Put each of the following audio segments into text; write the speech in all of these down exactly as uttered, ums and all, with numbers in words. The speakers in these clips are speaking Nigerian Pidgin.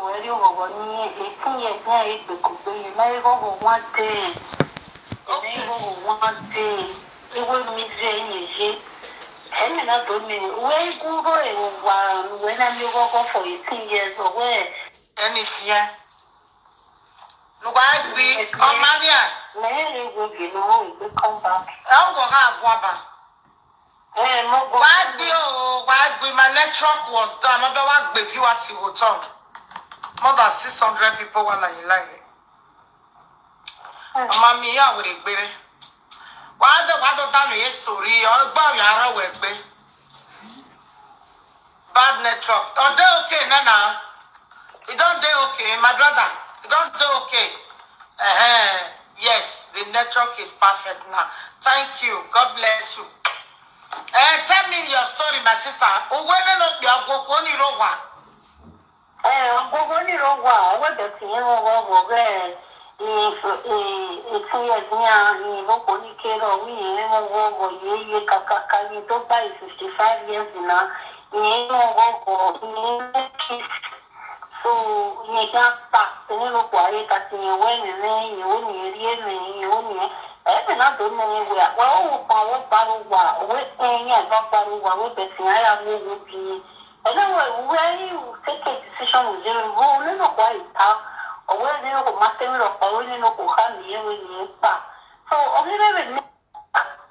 Where you go, go, ni eighteen years, ni eight go, go, you marry go, go one day. You marry go, go one day. You will miss any year. Any na do me. Where you go, go, one, when I you go, go for eighteen years, or where? Any fear? Nugwa gbi ọmania. Many you go, you know, you come back. How go ha gwaba? Eh, mo go. Why be oh, why be my network was down? My brother gbe view as you go talk. More than six hundred people were in line. Mami ya were gbere. Why the why the down your story? Or gba your arrow we gbe. Bad network. Oh, they okay, Nana. You don't they okay, my brother. You don't they okay. Uh-huh. Yes, the network is perfect now. Thank you. God bless you. Uh, tell me your story, my sister. Uwene no be agwoko ni rowa. Eh, agwoko ni rowa. Uwe beti ni rowa woge. Ni ni ni ni ni ni rowa ni kero ni ni rowa ye ye kakaka ni to by sixty-five years na. Ni rowa ni kiss. So, nye kí á pa, tẹ̀lé ló kọ̀ ayé ta ti yẹn wẹ́ mi mẹ́, yẹn ó nìyẹn rí èmi, yẹn ó nìyẹn. Ẹ̀ẹ́dẹ̀ náà tó mẹ́rin wẹ̀, wẹ́ ó wò pa, wẹ́ parọ́ wà, wẹ́ ẹ̀yìn ẹ̀ bá parọ́ wà, wẹ́ bẹ̀ sí ara mi wò bí. Ẹlẹ́wọ̀ ìwúwẹ́ yìí take a decision with you, wọ́n nínú kọ́ ìta, ọ̀wẹ́ nínú kò má tẹ́mi lọ pa, wẹ́ nínú kò ká mi yẹn wẹ́ nìyẹn pa. So, ọ̀gẹ́dẹ́ rẹ̀ mi.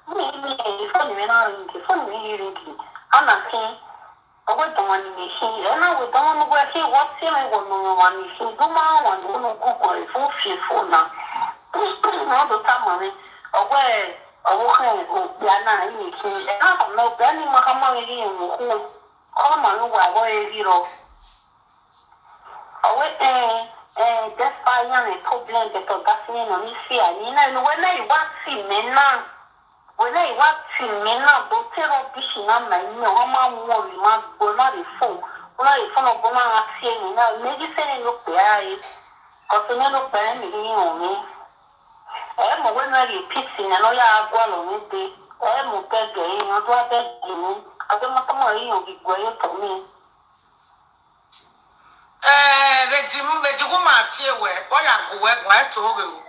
Mi, mi, phone mi na ring, phone mi yi ring. Ana ki, ogo don wani mi shi, ena we don wani we shi, what si me go no wani shi, do ma wani no go go e fo fi fo na. No do ta mo ni, ogo e, ogo ke, o ya na ni shi, ena ko no be ni ma ka ma ri ni mo ku, ko ma no wa go e ri ro. Owe eh eh despa yan e problem de to gasi ni no ni si a ni na no we na iwa ti me na. We na iwa ti me na bo te ro bi shi na ma ni o ma mo ri ma gbo na ri fo. O na ri fo no gbo na ti e ni na me ji se ni no pe a e. Ko se ni no pe ni ni o ni. E mo we na ri pisi na no ya agwa lo ni de. E mo pe ge ni o do a be ge ni. A be mo to mo ri o gi gwe yo to mi. Eh, beti beti kuma tie we, boya ku we gwa to we o.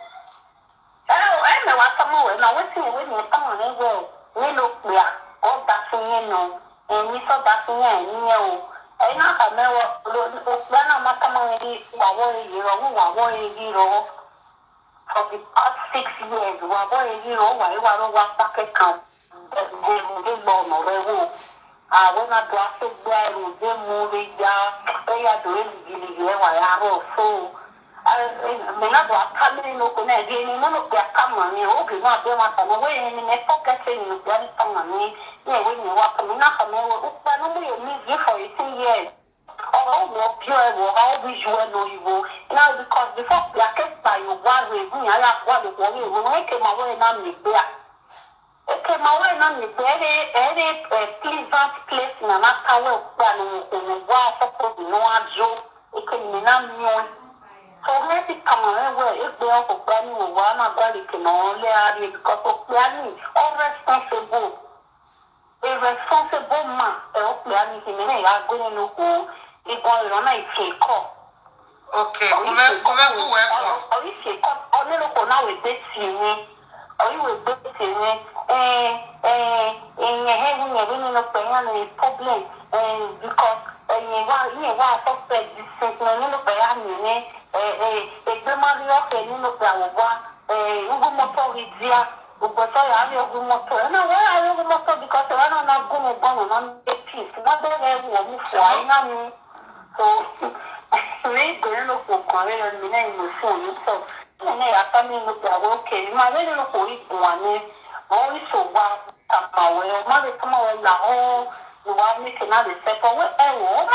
Eh, eh, me wa tamo we na we ti we ni tamo ni we. Ni lo pe a, o da fun yin no. Eh, ni so da fun yin ni e o. Eh, na ka me wo lo o pe na ma tamo ni wa wo yi ro, wa wo yi ro. For the past six years, wa wo yi ro, wa wa ro wa pa ke kan. Gbogbo ọ̀nà rẹ wò. Àwọn àdó àṣegbè àìròjé mu lè ya ẹ̀yà tó èlì gidi yẹ wà yà rọ̀ so. Mìíràn bọ̀ aká mi nínú oko náà bí ẹni nínú pé aká mọ̀ ní ògè náà bí wọ́n tọ̀nà wọ́n yẹn ní mẹ́ pọ́kẹ́tì nínú bí wọ́n tọ̀nà ní ní ẹ̀wé ní wà pẹ̀lú náà kọ̀ mẹ́wọ́ ó pẹ́ nínú yóò ní ìdí for eighteen years. Ọ̀rọ̀ wọ̀ bí ẹ wọ̀ ọ́ bí ju ẹ lọ ìwò. Now because before yàkẹ́ pààyò wá rè é ní àyà wà lè wọ̀ ní ìwò ní wọ́n kè máa wọ́ ẹ náà mì pé à. Eke mawe na mi bere ere a pleasant place na na kawe kwa no ko wa so ko no ajo. Eke mi na mi o. So me ti kama we we egbe o ko gba ni o wa na gba le ke no le ari because o pe ani o responsible. A responsible man e o pe ani ke me na ya go ni no ko. Igbon iro na ike ko. Okay, come come ku we ko. Oríṣi kan onírúkọ náà wèé gbé tì ní. Orí wèé gbé tì ní. Ẹ̀yìn ẹ̀hẹ́ ní ẹ̀rí nínú pẹ̀lú àmì problem because ẹ̀yìn wá yìí wá suspect the same thing nínú pẹ̀lú àmì ní. Ẹgbẹ́ máa rí ọ̀fẹ́ nínú pẹ̀lú àwọn wá. Ugwu moto ri dia. Ugwu so ya ri ugwu moto. Na we ya ri ugwu moto because we no na gu mu gbọmọ na mi peace. Na be we wo mu fo ai na mi. So mi gbere lo ko kan re mi na imo fo ni so. Mi na ya ta mi lo gba wo ke. Ma we lo ko i gun ani. Mo ri so wa ta ma we. Ma le ta ma we la o. Ni wa mi ke na le se ko we e wo.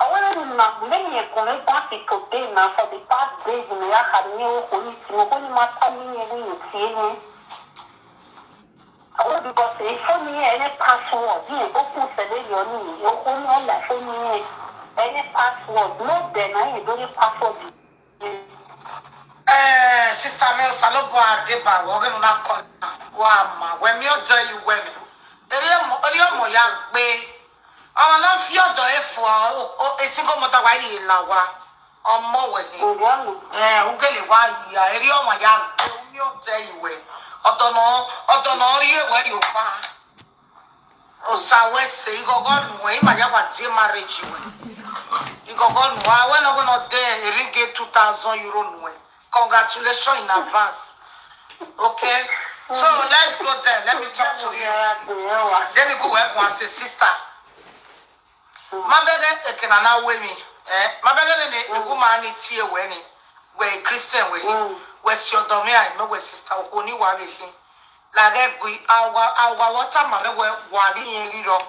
Awele ni na many ekun le gba ti today na for the past days ni ya ka ni o ko ni ti mo ko ni ma ta ni ni ni ti ni. Awo because e fo ni any password ni o ku se le yo ni o ko ni o la fo ni any password no de na ni do ni password. Eh, sister mi Osalobo Adeba wo ge na call wa ma we mi o tell you when. Eri mo eri mo ya gbe. Ọmọ náà fi ọ̀dọ̀ ẹ fọ ọ, ẹ sì kọ́ mọ́ta wáyé ìlà wa. Ọmọ wẹ̀ ni. Ẹ, ugele wa ya, eri ọmọ ya, omi ọ̀tẹ̀ ìwẹ̀. Ọ̀dọ̀ náà, ọ̀dọ̀ náà rí ẹ̀wẹ̀ yóò pa. Osa wese, igogo nuwe, ima ya wa die marriage we. Igogo nuwa, we no go no de, eringe two thousand euro nuwe. Congratulations in advance. Okay? So let's go there. Let me talk to you. Let me go work as a sister. Mabege ekena na we mi. Eh, mabege ne ne egu ma ni tie we ni. We Christian we. We si odo mi ai me we sister okoni wa be hin. Lage gui awa awa wata ma me we wa ni yen riro.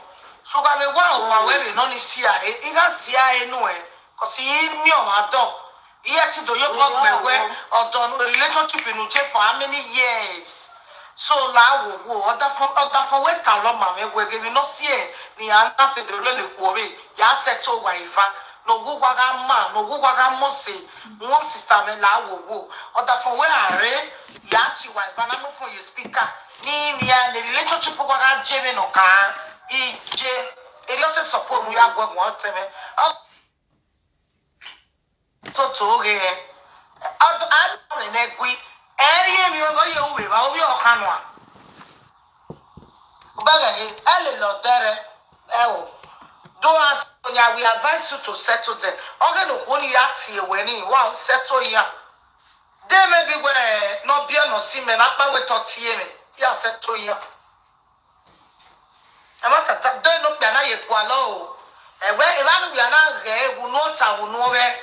So ga me wa wa we be no ni si ahe. Iga si ahe nu e. Kosi mi o ma do. Iye ti do yo go gbe we. Odo relationship nu je for how many years? So la wo wo. Oda fo oda fo we ta lo ma me we ge mi no si e. Ni an ta te do le le ko be. Ya settle wa ifa. No gu gwa ga ma, no gu gwa ga mose. Mo sister me la wo wo. Oda fo we are. Ya ti wa ifa na mo fo ye speaker. Ni mi a ne relationship gwa ga je me no ka. I je. Eri o te support mu ya gwa gwa te me. O to to ge. Odo a me ne gui. Eri e mi o ye u be ba o bi o kanu a. Bẹ́ẹ̀ ni, ẹ lè lọ dẹ́rẹ́, ẹ wò. Do as onya we advise you to settle them. Oge no kwoni ya tie we ni wa settle ya. De me bi we no bi no si me na pa we to tie me. Ya settle ya. E ma tata de no pe na ye kwa lo o. E we e ba no bi na ge e wu no ta wu no we.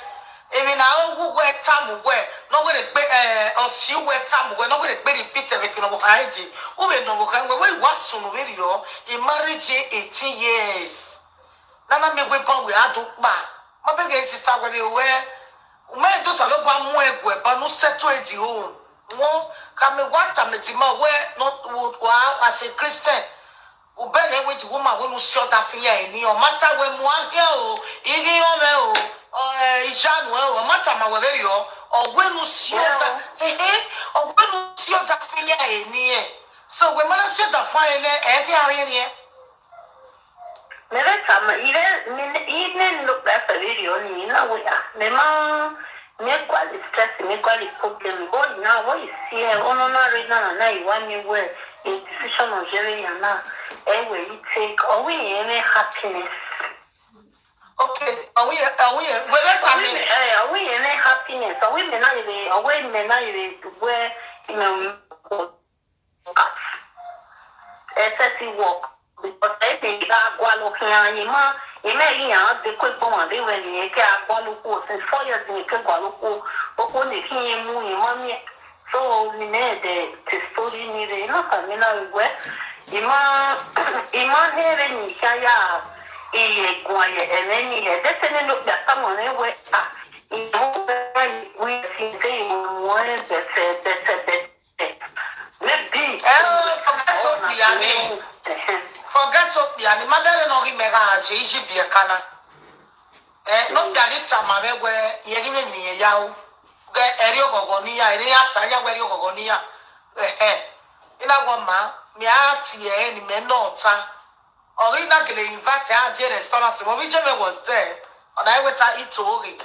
Emi na ogu we tamu we, no we de pe eh osi we tamu we, no we de pe repeat e we kino mo kan je. U be no mo kan we we wa sunu we ri o. In marriage eighteen years. Nana me we pa we adu pa. Ma be ge sister we be we. U me do sa lo ba mu e gwe ba no settle e di o. Wo ka me wa ta me di ma we no wa as a Christian. Ubele we di woman we no si oda fin ya eni o mata we mu ahia o. Igi o me o. O eh ijanu e o mata ma we very o. O we no si oda. Eh eh. O we no si oda fin ya eni e. So we mana si oda fa ene e di are eni e. Mere tama ire mine ine no pesa video ni na we a. Me ma me kwa le stress me kwa le problem. Boy na we si e ono na re na na iwa mi we a decision of jere ya na. E we you take away any happiness. Okay, are we are we we better me. Eh, are we any happiness? Are we me na ire? Are we me na ire? Where you know Ẹ tẹ́tí work because ẹ ti gba agwalo kiyan yin ma ime yin an de ko gbon an de we ni ke agwalo ko since four years ni ke agwalo ko o ko ni ki yin mu yin ma mi so mi ne de ti story ni re na ka mi na we ima ima here ni kaya iye gwa ye ene ni ye de se ne no gba ka mo ne we a iye we ni we si se iye mo e bete bete bete. Maybe. Eh, forget to be ani. Forget to be ani. Mabere no gi mega aje iji bi ekana. Eh, no bi ani tama me we ye gi me mi ya o. Ge eri ogogo ni ya, eri ya ta ya we eri ogogo ni ya. Eh eh. Ina go ma, mi a ti e ni me no ta. Ori na gele invite a je restaurant, so we je me was there. Ona e we ta ito ori.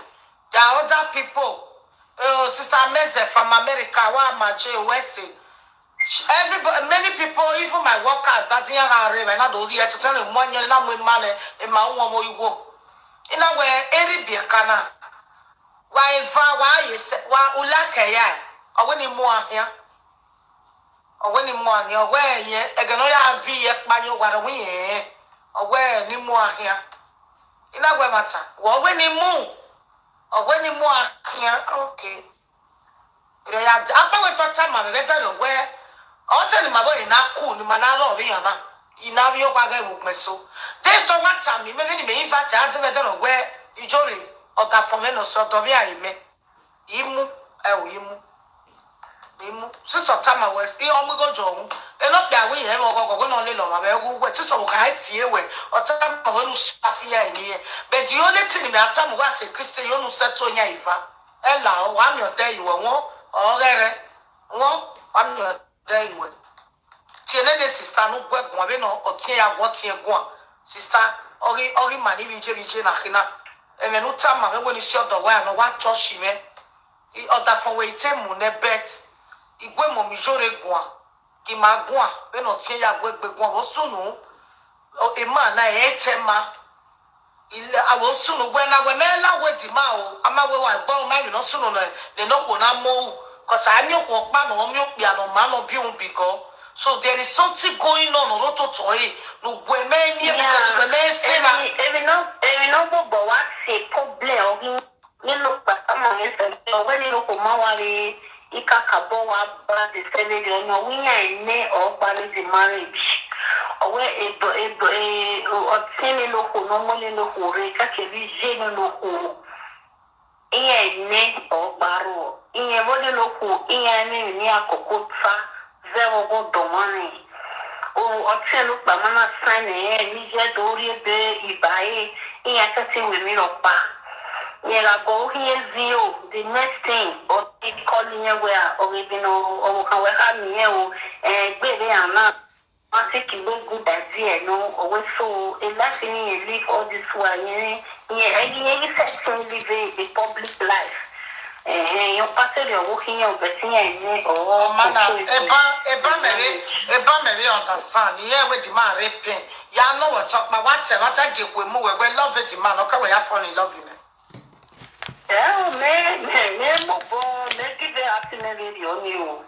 There are other people. Oh, Sister Meze from America, wa ma che wese. Everybody, many people, even my workers, that thing I read, and I don't hear to tell them one year, not with money in my own way. You go. In a way, any beer can. Why, why is why Ulaka ya? Or when you more here? Or when you more here? Where ye? Again, I have V. Banyo, what are we here? Or where any more here? In a way, matter. Or when you move? Or when you more here? Okay. Ire ya apa we to chama me better no we. O se ni mabo ina ku ni mana ro ri yana. Ina ri o kwa ga wo gbe so. De to ma chami me ni me invite a de better no we. Ijore o da fo me no so do mi ai me. Imu e o imu. Imu. Si so chama we. I o mu go jo. E no pe awe ye mo go go no le lo ma be wu we. Si so ka ti e we. O chama we nu safia ni e. But the only thing me atam we as a Christian you nu settle nya iva. Ela o wa mi o te iwe won o gere won wa mi o te iwe. Tie ne ne sister nu gwe gun abe no o tie ya gwo tie gwo. Sister Ori ori mani bije bije na kina. Eme nu ta ma we ni si odo wa no wa cho shi me. I oda fo we ite mu ne bet. Igwe mo mi jore gwa. Ki ma gwa be no tie ya gwe gbe gwa wo sunu. O e ma na e te ma. Ile awo sunu gwe na we me la we di ma o. Ama we wa gbo ma mi no sunu no. Le no ko na mo. 'Cause a mi o ko pa no mi o pia no ma no bi un bi go. So there is something going on oro to to e. No gwe me ni e because we me se na. Ebi no ebi no bo bo wa se problem o. Ni no pa ama ni se o we ni no ko ma wa ri ika ka bo wa ba de se le de no wi ya ne o pa le di marriage. O we e bo e bo e o ti ni no ko no mo ni no ko re ka ke bi je ni no ko. Iye ne o gbaro. Iye bode lo ku iye ne ni akoko tsa. Ze wo go domani. O otse lo pa mana sane e mi je dori ebe ibae. Iye ka ti we mi lo pa. Iye la go hi ezio. The next thing o ti call iye we a o we bi no o kan we ha mi e o. E gbe be ana. Wan take a good idea, no, always so a life in a live all this while, yeah, yeah, and you set to live a, a public life. Eh, your pastor, you're working, you're betting, and yeah, oh, Mana, eba, eba mere, eba mere understand. Yeah, with the man raping. Ya no what talk, but what what I give we move, we love it, the man. Okay, we have fun in love, you know. Eh, me, me, me, mo bo, me give it up to me, video, you.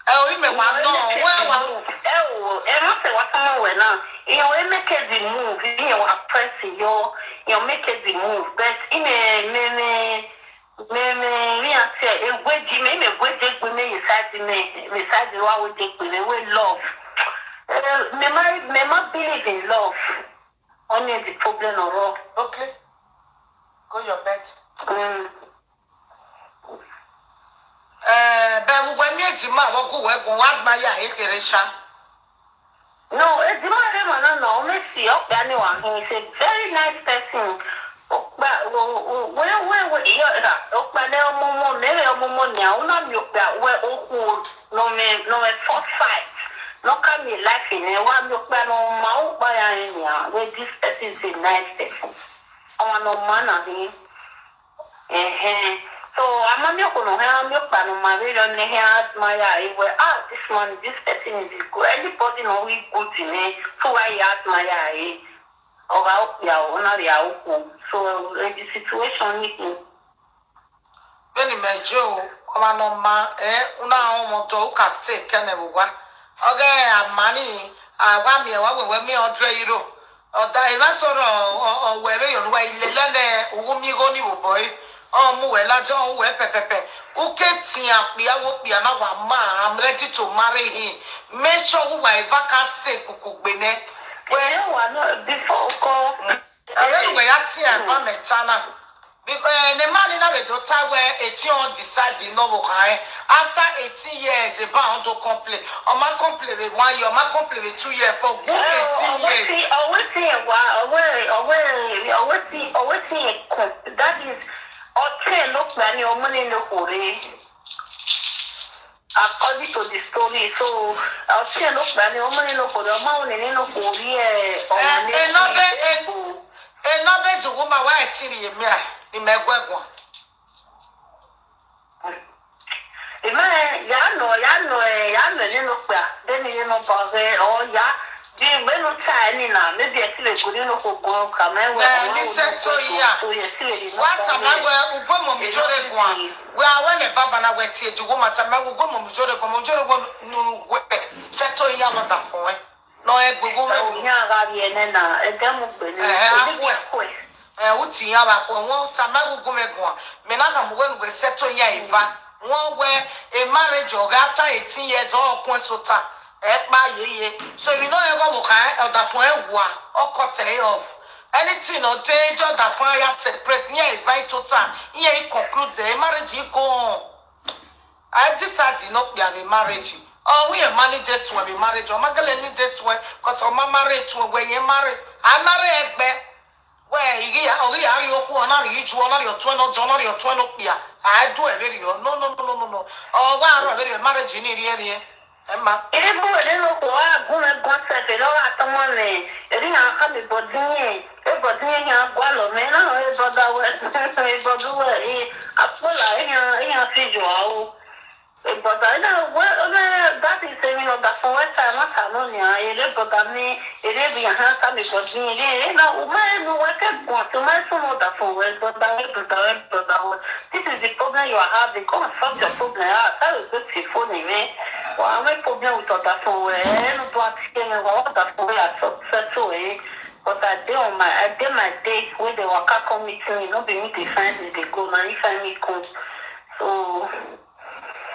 Ẹ o, ime wa no, we wa. Ẹ o, ẹ ma se wa tama we na. Iyo, e make the move, iyo wa press yo, iyo make the move. But ime, me, me, me, me, me, I say, e gwe ji me, me gwe je gbe me, you side me, me side wa we je gbe me, we love. Eh, me ma, me ma believe in love. Only the problem or all. Okay. Go your bed. Mm. Eh, but we were me the man, what go, we go, what my ya, he, he, he, No, e di ma re ma na na o me si o gba ni wa he is a very nice person. O gba o o we we we yo ra o gba le omo mo me re omo mo ni a o na mi o gba we o ku no me no me for fight. No ka mi life ni wa mi o gba no ma o gba ya ni a we this person is a nice person. O ma no ma na he. Ehen. So ama mi ko no he mi o gba no ma re lo ni he admire e we ah this man this person is good anybody no we good ni so why you admire e. Ọba okpia o na ria okwu. So eh, the situation ni ki. Beni mejo, ọma no ma eh una o mo to ka stay kene bugwa. Oge amani awa mi wa we we mi odre iro. Oda eva soro o we be yo wa ile lene uwu mi go ni bobo e. O mu we la jo o we pepepe. Uke ti apia wo pia na wa ma I'm ready to marry him. Make sure we wa eva ka stay kuku gbene. Well, you are not before call. Awe we ya ti e ba me tana. Because eh, ne mani na we do ta we eighteen on decide no wo kan. After eighteen years e ba on to complain. O ma complain we one year, o ma complain we two years for good eighteen years. Always see, always see wa, always, always, always see, always see. That is, o ten no plan o money no kore. According to the story, so I'll see no plan, no money no for the amount and no for the eh, or Eh, eh, no be, eh, eh, no be to woman why I tell you me, in my gwagwa. Amen. Ya no, ya no, eh, ya no, no plan. Then you know, oh, yeah. Di mgbe no time ni na maybe I still go no ko go ka me we. Na ni se to ya. So you still dey. What am I we ugbo mo mi jore gwa. We are when a baba na we tie di woman time we ugbo mo mi jore gwa mo jore gwa no we. Se to ya what a fo e. No e gbogbo me. Nya ga bi ene na e de mo gbe ni. Eh, akwe. Eh, uti ya ba ko won ta ma gugu me ko. Me na na mo we we settle ya eva. Won we a marriage o after eighteen years o kun so ta. E pa ye ye. So you know e go mo kan e oda fun e wa. O cut e off. Anything o te jo da fun ya separate ya eva to ta. Ya e conclude e marriage e go on. I decide not be a marriage. Oh, we a money date to a marriage. Oh, Magdalene date to because of my marriage to where you marry. I marry egbe. Where you are, oh, we are you who are not rich, who are not your twin, not your twin, not beer. I do a very no, no, no, no, no, no. Oh, why are very marriage in the area? Emma. Ere bo ere no ko a gun me gun se fe lo ra tomo me. Ere ya ka me body yen. E body yen ya gwa lo me na e body we. E body we. E apola e ya e ya fi jo a o. E body na we o me that is a me no da fun we ta ma ta no ni a. Ere body mi ere bi ya ha ka me body yen. Ere na o me no we ke gun to me so no da fun we body we body we body we. This is the problem you are having. Come and solve your problem. Ah, that is good for me. Well, I'm a problem with other phone where no do ask me what other phone where I settle eh. But I dey on my I dey my day where they waka come meet me, no be me dey find me dey go, na me find me come. So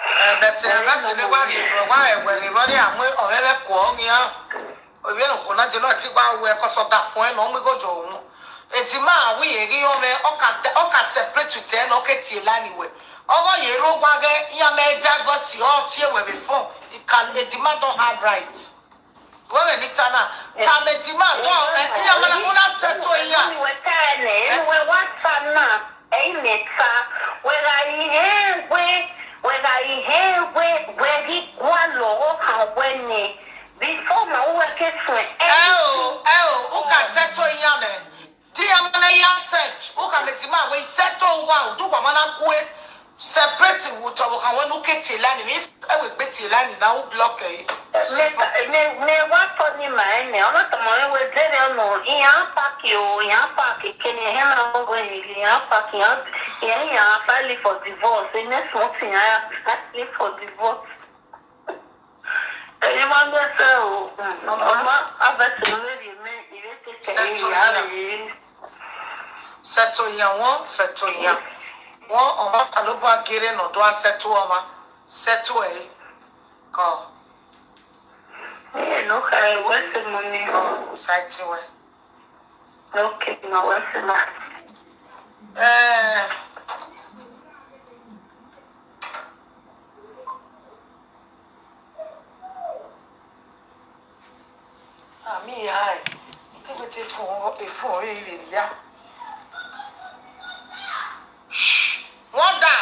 Eh, but eh, that's the way we why we really are more or ever calling ya. Oye no kona jelo ti wa we ko so da fun e no mi go jo ohun. Eti ma wi eri o me o ka o ka separate with e no ke ti la ni we. Owo ye ro gwa ge ya me divorce o ti e we before. You can a demand don't have right. We we ni tana. Ta me demand don't e ya mana una settle ya. Iwe tane, iwe watana. Eyi meta, wega ihe we, wega ihe we, wegi gwa lo o ka we ni. Before na uwe ke swe. Eh o, eh o, u ka settle ya me. Di ya mana ya self, u ka me ti ma we settle wa, u du kwa mana kwe. Separate u to ka we nu ke ti la ni mi, e we gbe ti la ni na u block e. Me me me wa to ni ma ene, ona to mo we dere no, iya park yo, iya park ke ni he na mo we ni iya park ya, iya iya file for divorce, e next month ya file for divorce. Eyi ma me se o, ọmọ abẹsẹ lórí mi, ìwé tètè Settle ìyá ya. mi. Settle ya won, settle ya. Won o ma fa lo ba gere no do a settle o ma. Settle e. Ko. Ee, no ka e wese mo ni. Ko side ti we. Okay, no wese ma. Eh. Ami ai. Ke we te fun o, e fun o, e re ya. Shh. Won da.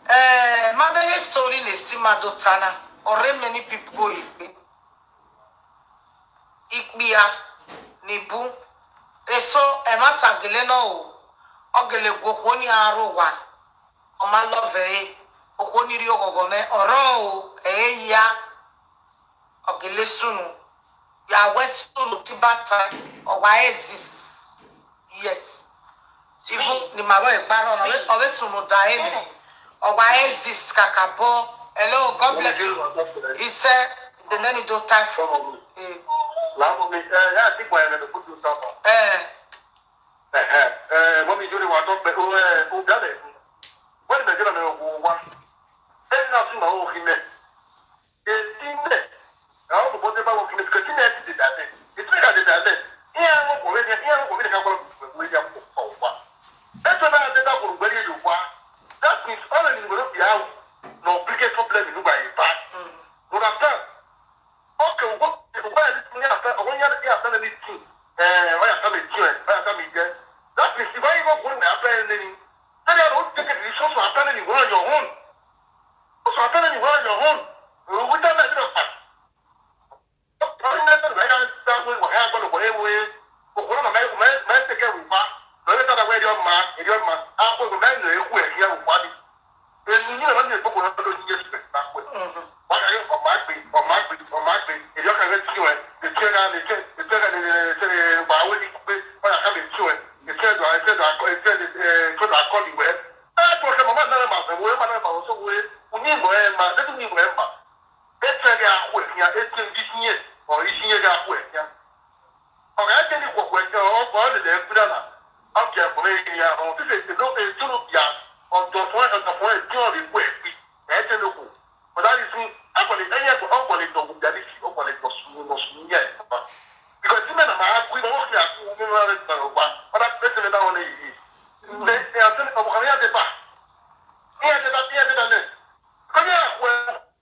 Eh, ma bere story na still ma do tana. Ore many people go ikpe. Ikpia, nibu. Eso, e ma ta gele no o. O gele gwo ko ni aro wa. O ma love e. O ko ni ri ogogo me. Oro o, e ya. O gele sunu. Ya we sunu ti bata. O wa exist. Yes. Even ni ma we paro na we o we sunu da e ni. O wa exist kakabo. Hello, God bless you. He said the name do typhoon. Eh. Láàmú mi, ẹ yá àti ìgbà yẹn lè fojú sábà. Eh. Ẹ ẹ ẹ wọ́n mi jóni wà tó pẹ́ ó ẹ ó dálẹ̀. Wọ́n ní Nàìjíríà náà wò wá. Ẹ ní àti màá òfin mẹ́. Èsì mẹ́. Àwọn olùkọ́ tẹ́ bá wọ́n fi mẹ́ kẹ́kẹ́ mẹ́ ti dè dálẹ̀. Èsì mẹ́ kà dè dálẹ̀. Ní àwọn kò wé ní àwọn kò wé ní ká kọ́ lọ́kùnrin wé ní àpò kọ̀ wá. Ẹ tó náà dé bá kò gbẹ́rẹ́ yóò wá. That means ọ̀rẹ́ ni ìgbèrò bìí àwọn nà ọ̀píríkẹ́ problem nígbà yìí bá. Mo rà tán. Okay, what what is me after when you are after me too? Eh, why after me too? Why after me there? That is why you go go after any. Then you don't take it so so after any one on your own. So after any one on your own. We tell me the fact. Ọkùnrin náà tẹ̀lé láyé sáwọn ìwà yà gbọ́dọ̀ wọlé wọlé. Ọkùnrin náà máa máa máa tẹ̀kẹ́ wò wá. Lọ́yẹ́ tọ́ta wẹ́ ẹ̀dí ọmọ ẹ̀dí ọmọ. Akọ ìwé náà lọ ẹ̀kú ẹ̀dí ẹ̀wò wá bí. Èmi ní ọ̀rọ̀ ní ìgbókòó náà ló ní Jésù pẹ̀lú bá pẹ̀. Wọ́n kà yóò ọmọ àgbè ọmọ àgbè ọmọ àgbè. Èdè ọkà rẹ̀ tijú ẹ̀ ètò ẹ̀ náà ètò ẹ̀ ètò ẹ̀ náà ètò ẹ̀ wà á wé ní pé wọ́n yà ká lè tijú ẹ̀ ètò ẹ̀ dọ̀ ètò ẹ̀ dọ̀ akọ́ ètò ẹ̀ ètò ẹ̀ dọ̀ akọ́ nìwẹ̀. Ẹ tó ṣe màmá náà màá fẹ́ wọ́n ẹ máa náà màá wọ́n sọ wọ́n ẹ ní ìmọ̀ ẹ̀ máa lẹ́tọ́ ní ìmọ̀ ẹ̀ máa. Ètò ẹ̀ dẹ̀ akọ́ ẹ̀ fi hàn ètò ẹ̀ bí sí yẹn ọ̀ ìsí yẹn dẹ̀ akọ́ ẹ̀ fi hàn. Ọ̀gá ẹ̀ tẹ́lẹ̀ kọ̀ọ̀kọ̀ ẹ̀ tẹ́ ọ̀ ọ̀ lè lẹ́ kúrẹ́ là. Ọ̀kẹ́ ẹ̀kọ́ lẹ́yìn ni àwọn fífẹ́ ètò ètò ló bìà ọ̀dọ̀ fún ẹ̀ ọ̀dọ̀ fún ẹ̀ tí wọ́n lè kó ẹ̀ pé ẹ̀ tẹ́lẹ̀ kù. Ọ̀dà yìí fún ẹ̀kọ́lẹ̀ ẹ̀yẹ ọ̀kọ́lẹ̀ dọ̀gùn jáde sí ọ̀kọ́lẹ̀ dọ̀sùn lọ̀sùn yẹ ẹ̀ pàpà. Because tí mẹ́ta máa kú ibà wọ́n fi àkú mímọ́ rẹ̀ gbọ̀rọ̀ wá ọ̀dà pẹ́sẹ̀ lẹ́dá wọn lè yìí. Ǹjẹ́ ẹ̀ àti ọmọ kan yá ti bà? Ní ẹ̀ ti bà ní ẹ̀ ti bà lẹ̀. Kọ́ni àkú ẹ̀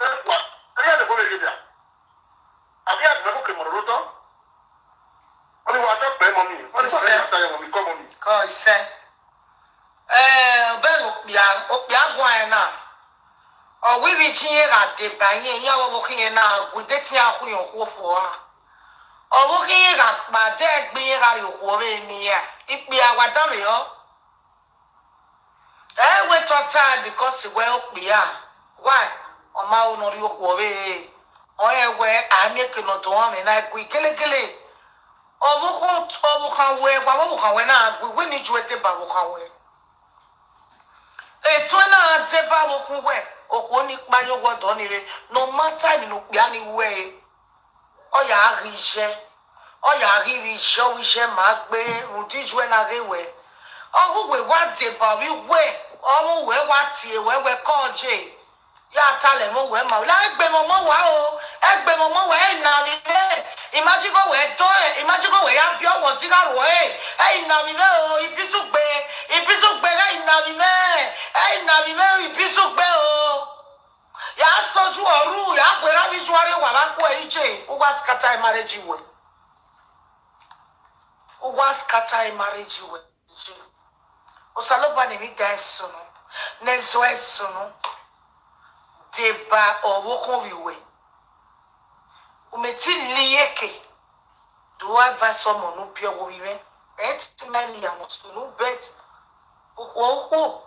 ẹ̀ wà kọ́ni ẹ̀ lè kọ́ lè yé bìà. Àbí àgbẹ̀ kò kè mọ̀rọ̀ lótọ́. Wọ́n ní wọ́n á tọ́ pẹ́ mọ́ mi. Wọ́n ní wọ́n á tọ́ pẹ́ mọ́ mi kọ́ mọ́ mi. Ko ise. Eh, be okpia okpia gwa e na. Ọ wẹ ivbi iye ra deba iye, iye ọvbokhan iye na gu, de te iran khu iran okhuo fua. Ọ wẹ okhian iran kpa, de ẹgbẹe iran rhie okhuo vbe eni iran. Ikpia wa danmwehọ. Ẹ wẹ te ọ ta, because wẹ okpia. Why? Ọ ma ru ne ọ rhie okhuo vbe ẹre. Ọ rẹn wẹ a miẹn eke ne ọ do ọmwẹ na gu gelegele. Ọvbokhan, ọvbokhan wẹ, wa vbe ọvbokhan wẹ na gu, wẹ ne I ju ẹre deba vbe ọvbokhan wẹ. Etuẹn na deba vbe okhuo wẹ, okhuo ni kpa ye owọdọ ni rre, no matter emwi ne okpia ni ru ẹre. Ọ ya ghi ye, ọ ya ghi vbe iye, ọ vbe iye ma gbe, rhunmwuda iye na ghe wẹ. Ọ ghi uwẹ wa deba vbe uwẹ, ọ vbe uwẹ wa tie wẹ, wẹ kọ je. Ya ta lẹ mwẹ uwẹ ma, la egbe mwẹ ọmọ wa o, egbe mwẹ ọmọ wa, ẹ i na vbe mwẹ. Imagine wẹ dọ ẹ, imagine wẹ ya biẹ ọghọ zigha ruẹ, ẹ i na vbe mwẹ o, ibizugbe, ibizugbe, ẹ i na vbe mwẹ, ẹ i na vbe mwẹ, ibizugbe o. Ya sẹ oju ọ ru, ya gbe erha vbe iye, wa vbe akhuẹ iye, uwa scatter marriage wẹ. Uwa scatter marriage wẹ. Osanobua ne emwi dan sunu, ne ẹzọ sunu, deba ọvbokhan ovbi uwẹ. U mẹ te liyeke, do advice ọmọ ne u biẹ ọvbokhan vbe mwẹ. Ẹ te ma ne iran sunu, but okhuo okhuo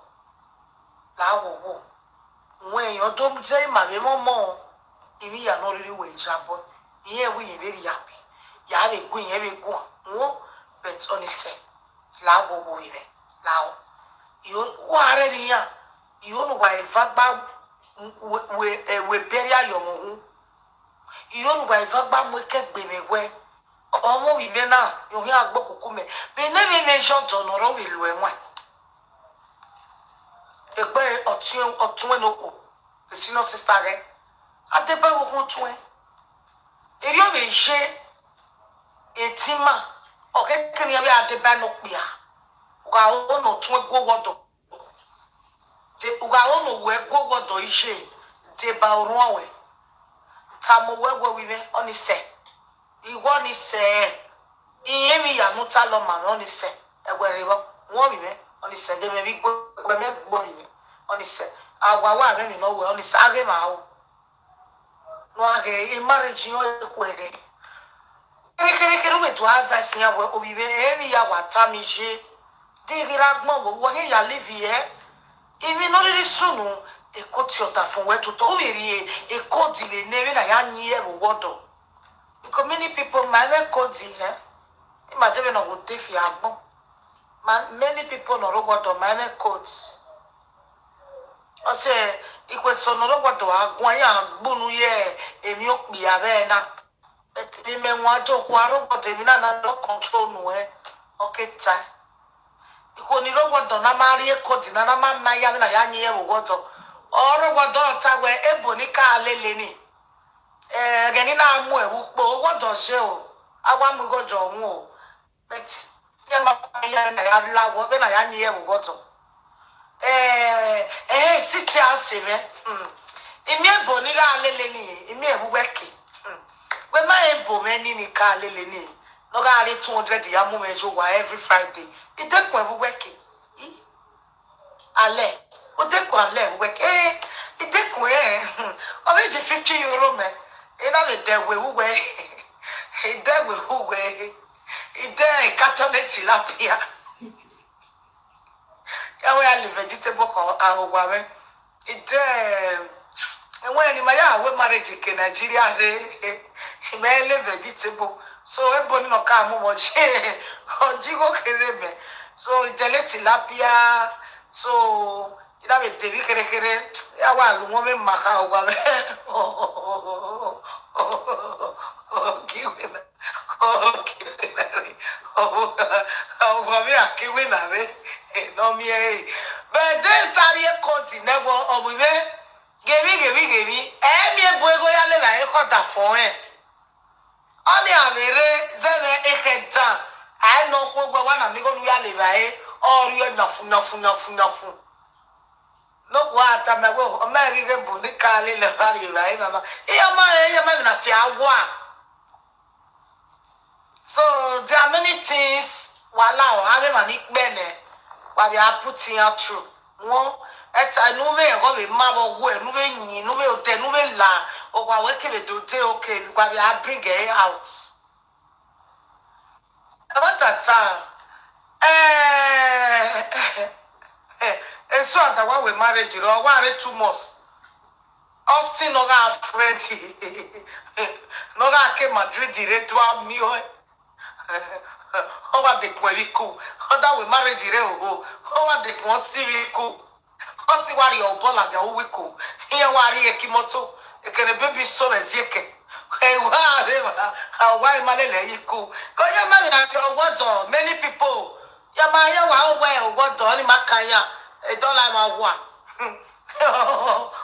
la ghwoghwo. Wẹ iran do mudia ima vbe mwẹ ọmọ, emwi iran ne ọ rhirhi wẹ yabọ, irẹn wẹ irẹn vbe rhia be, ya vbe gu irẹn vbe guan, wọ, but ọ ni sẹ, la ghwoghwo vbe mwẹ, la ọ. Iyo, wa rẹ ne iran, iyo ne uwa eva gba wẹ, wẹ, ẹ, wẹ bẹrẹ ayọ mwẹ hu. Iyo ne uwa eva gba mu eke gbe mwẹ wẹ, ọmọ vbe imẹ na, yo khian gbe okuku mẹ, vbe ne vbe mwẹ ye ọdọ ne ọ rọ vbe lu ẹwaẹn. Egbe ọtuẹn, ọtuẹn ne okhuo, the senior sister ghẹ, a deba vbe okhuo ọtuẹn. Erriọ vbe ye, etima, ọ khẹke ne iran vbe a deba ne okpia. U gha ho ne ọtuẹn gu owọdọ. De, u gha ho ne uwẹ gu owọdọ iye, deba orhuan wẹ. Tama uwẹ wẹ, wẹ vbe mwẹ, ọ ni sẹ. Iwẹ ọ ni sẹ, irẹn emwi ya ne u ta lọ ma mwẹ, ọ ni sẹ. Ẹwẹ rre vbọ, wẹ ọ vbe mwẹ, ọ ni sẹ, de mwẹ vbe igbe, wẹ mẹ gbe ọ vbe mwẹ, ọ ni sẹ. Awa wa mwẹ emwi ne ọ wẹ, ọ ni sẹ, a ghe ma o. Ne a ghe, e marriage yọ e khuẹrhẹ. Kere, kere, kere, u vbe do advice iran wẹ, ovbi mwẹ, emwi ya wa tama iye. De ghe ra gbọn vbe uwẹ, ọ khian ya live ye. Emwi ne ọ rhirhi sunu, e koti ọdafẹn wẹ toto, u vbe rhie e kodi vbe ne vbene a ya yin ye vbe owọdọ. Because many people ma mwẹ kodi, eh? Ima de vbene ọ gho de fi agbọn. Ma, many people ne ọ rre owọdọ ma mwẹ kodi. Ọ sẹ, ikhuo eso ne ọ rre owọdọ a guan, iran gbunu ye emwi okpia vbe na. But vbe imẹ wan do, okhuo a rre owọdọ, emwi nana ne ọ control nuẹn, ọ ke tae. Ikhuo ni rre owọdọ na ma rhie kodi na, na ma ma ya vbene a ya yin ye vbe owọdọ. Ọ rre owọdọ, ọ ta wẹ, ebo ne I ka lele ni. Eh, ẹghẹ ne I na mu ẹre ukpo, owọdọ je o, a wa mu igho jọ wọn o. But iran ma ma ya vbene a ya la wọ, vbene a ya yin ye vbe owọdọ. Eh, eh, sitting house mwẹ. Hmm. I miẹn ebo ne I gha lele ni, I miẹn vbe uwẹ ke. Hmm. Wẹ ma ebo mwẹ ni ne I ka lele ni, ne ọ gha rhie two hundred ya mu mwẹ ye owa every Friday. I dekun vbe uwẹ ke. I? Alẹ. U dekun alẹ vbe uwẹ ke. Eh, I dekun, eh. Hmm. Ọ vbe je fifty euro mẹ. I na vbe dẹ ẹwe vbe uwẹ. I dẹ ẹwe vbe uwẹ. I dẹ carton tilapia. Ya wẹ ya le vegetable kha owa mwẹ. I dẹ, ẹwẹn ne ima ya wẹ marriage ke Nigeria rre, I mẹ le vegetable. So, ebo ni nọ ka mu vbe ọ je, ọ je igho kherhe mẹ. So, I dẹ le tilapia. So, I na vbe de emwi kherhe kherhe. Ya wa lu wọn vbe ma kha owa mwẹ. Ọ ghi wẹ na. Ọ ghi wẹ na rre. Ọ ghi wẹ na rre. Nọ miẹn ẹre. But de ta rhie kodi nẹ wẹ ọ vbe mwẹ. Ghevbi, ghevbi, ghevbi. Ẹ miẹn ebo igho ya levba ẹre khọ da fo rẹn. Ọni a vbe rre zẹ vbe ekhẹ dan. A i nọ khuo wẹ wa na miẹn igho ne u ya levba ẹre. Ọ rhie yan fun, yan fun, yan fun, yan fun. Ne okhuo a tama wẹ, ọ ma ghi ghe ebo ne I ka lele evba rrie evbare nana. Iran ma rẹn, iran ma vbe na tie awa. So, there are many things, wahala, ọ gha vbe emwa ni kpẹ nẹ, wa vbe a put iran through. Won, Eta nuve go be ma bo we nuve nyi nuve ote nuve la. Ogwa we kebe do de okay. Gwa be I bring it out. Abatata. Eh, eh, eh, so that one we marriage, you know, one two months. Austin no ga friend. No ga ke Madrid re to mi o. O wa de kun ri ku. O da we marriage re o. O wa de kun si ri ku. O si wa ri o bola ja u wi ku. Iye wa ri e ki moto. E kene baby so me zi eke. E wa re wa. A wa e ma le le yi ku. Ko ya ma mi na ti o wodo. Many people. Ya ma ya wa o we o wodo ni ma kan ya. E don la ma wa.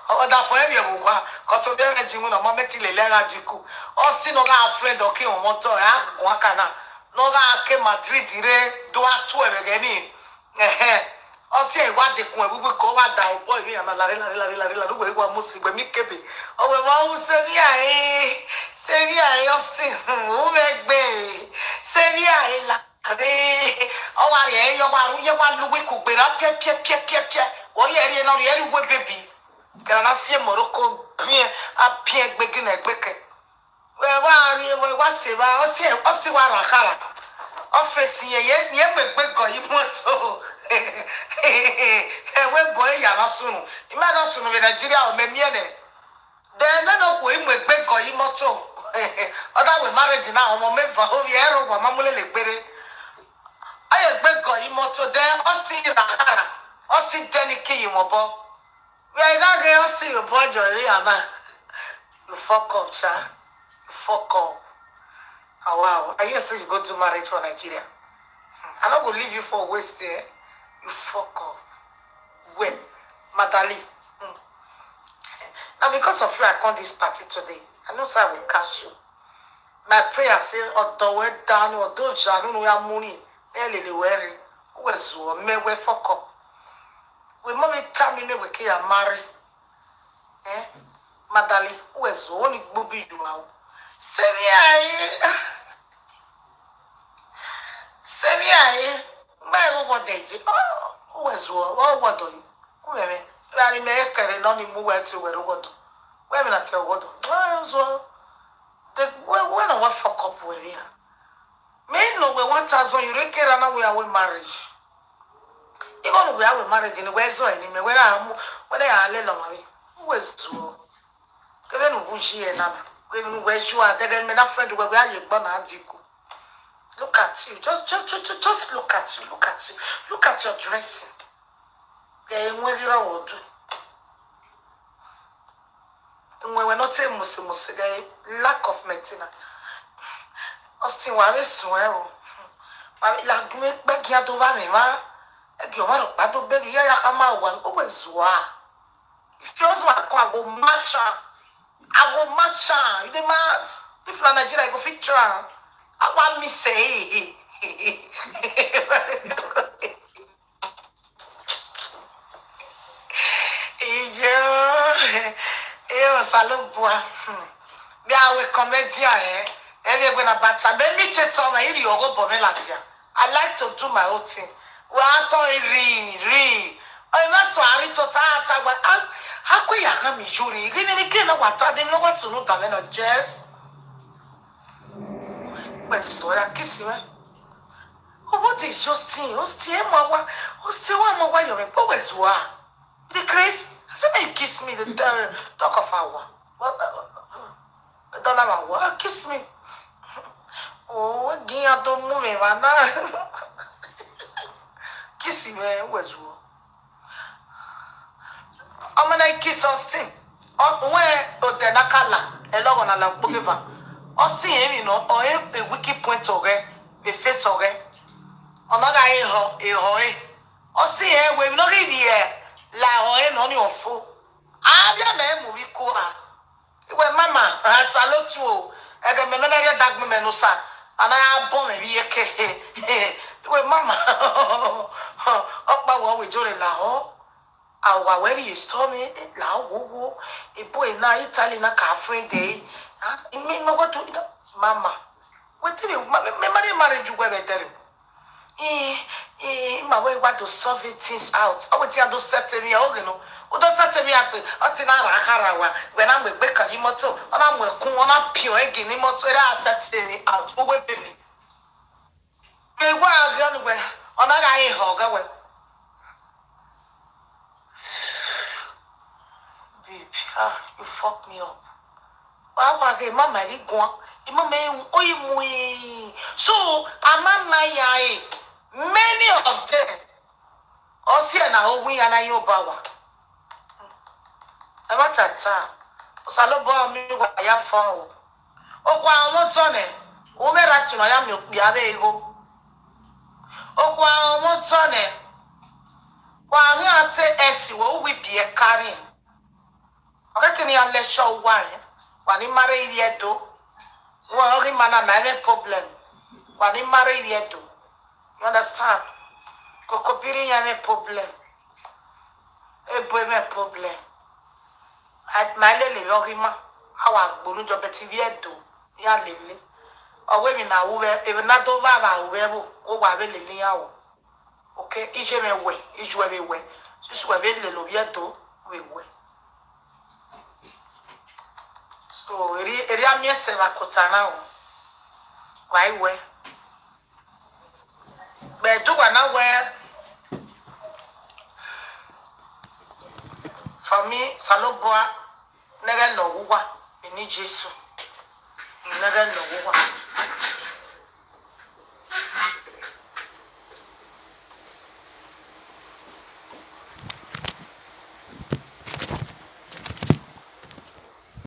O da fo e mi o wa. Ko so be re ji mu na mo me ti le le ra ji ku. O si no ga friend o ki o moto. Ya wa kana. No ga ke Madrid re. Do a tu e be ni. Ehe. Osi e wa de kun e bubu ko wa da o boy ya na lare lare lare lare lare we wa musi gbe mi kebe. O we wa u se ni ai. Se ni ai osi. U me gbe. Se ni ai la re. O wa ye yo wa ru ye wa lu wi ku gbe ra pie pie pie pie pie. O ye ri no ri ri we baby. Kana na si e Morocco bien a bien gbe gina gbe ke. We wa ri we wa se wa o se o se wa ra kara. O fe si ye ye ye me gbe go yi moto. E we go e ya na sunu. I ma na sunu we Nigeria o me mi ene. De me no ko i me gbe go yi moto. O da we marriage na o mo me va o ye ro wa ma mu le le gbere. Aye gbe go yi moto de o si ra kara. O si de ni ki yi mo bo. We are not real see your boy Joy Ama. You fuck up, cha. You fuck up. Oh, wow. I hear say you go do marriage for Nigeria. I not go leave you for waste here. You fuck up. Well, Madali. Hmm. Now because of you, I come this party today. I know say I will catch you. My prayer say, although we down, although Janu no ya money, me lele were. Who was me we fuck up. We mommy tell me me we can marry. Eh? Madali, who is only booby you out? Say me I. Say me I. My go what they do. Oh, who is what? What what do you? Who me? Very me carry no ni mu where to where what do. Where me not tell what do. Oh, so. The when when I want fuck up with here. Me no we one thousand euro ke rana we are we marriage. Even we are we marriage in where so any me where I am where I am le lo mari. Who is to? Ke be no buji e na. Ke no we you are there me na friend we we are you gba na diku. Look at you. Just just just just look at you. Look at you. Look at your dressing. Ke we gira wo do. Nwe we not say musi musi guy lack of metina. Austin wa be sun e o. Wa be la gun e pe gi ado ba mi ma. E gi o ma ro pa do be gi ya ya ka ma wa o we zua. If you want to go match am, I go match am. You dey mad? If na Nigeria, you go fit try am. I want me say. Iyo, iyo, Salubua. Hmm. Me, I will comedian, eh? Every when I bat, me, me, tell me, you, you go, but me, like, yeah. I like to do my own thing. We are to re, re. Oh, you must sorry to ta, ta, but I, I quit, I can't be jury. Give me the kid of water, they know what's no, damn, no, Jess. But story, kiss you, eh? Oh, what is Justin? Justin, eh, my wa-, Justin, what my wa-, you, oh, where's wa? The Chris, I said, you kiss me, the, uh, talk of our. What, uh, uh, uh, don't have a wa-, kiss me. Oh, again, I don't move me, man. Kiss me, eh, where's wa? Ọmọ na kiss Austin. Ọ, nwe o de na kala, e logo na la kpokeva. Austin, e mi no, o e, e weak point oge, e face oge. Ọ no ga e ho, e ho e. Austin, e we no gi di e, la ho e no ni ofo. A bia me mu wi ko a. Iwe mama, I salute you. Ege me me na ye dag me no sa. Ana ya bon me wi eke. Iwe mama. Opa wo we jore la ho. Awa weri e store me, eh, la wo wo. E boy na Italy na ka friend dey. Ah, e me no go to mama. Wetin dey ma-, me, me marry marriage you go be there. Eh, eh, Ima we wa do solve things out. Awe ti a do set me o gino. O do set me out. O ti na ra kara wa. We na mwe gbe kan yi moto. O na mwe kun, o na pion egi ni moto. Era set me out. O we baby. Me wa ga ni we. O na ga e ho ga we. Babe, ah, you fuck me up. Wa wa ge mama ri gwan. Mama e o yi mu e. So, ama na ya e. Many of them. O si e na o wi ya na yo ba wa. E ma tata. O sa lo bo mi wa ya fo o. O kwa awon to ne. O me ra ti no ya mi o pe ave ego. O kwa awon to ne. Kwa ni ate esi wo wi bi e kari. Okay, can you let show why? Wa ni mare iri edo. Wa ori mana na any problem. Wa ni mare iri edo. You understand? Kokopiri ya me problem. E boy me problem. At my lele ori ma. Awa gbonu jo beti iri edo. Ya lele. Owe mi na uwe. E na do ba ba uwe bo. O wa be lele ya o. Okay, ije me we. Ije we be we. Sisu we be lele obi edo. We we. So, eri, eri ami ese va kota na o. Why we? But do wa na we. For me, Saloboa, nege lo wa. Eni Jesu. Nege lo wa.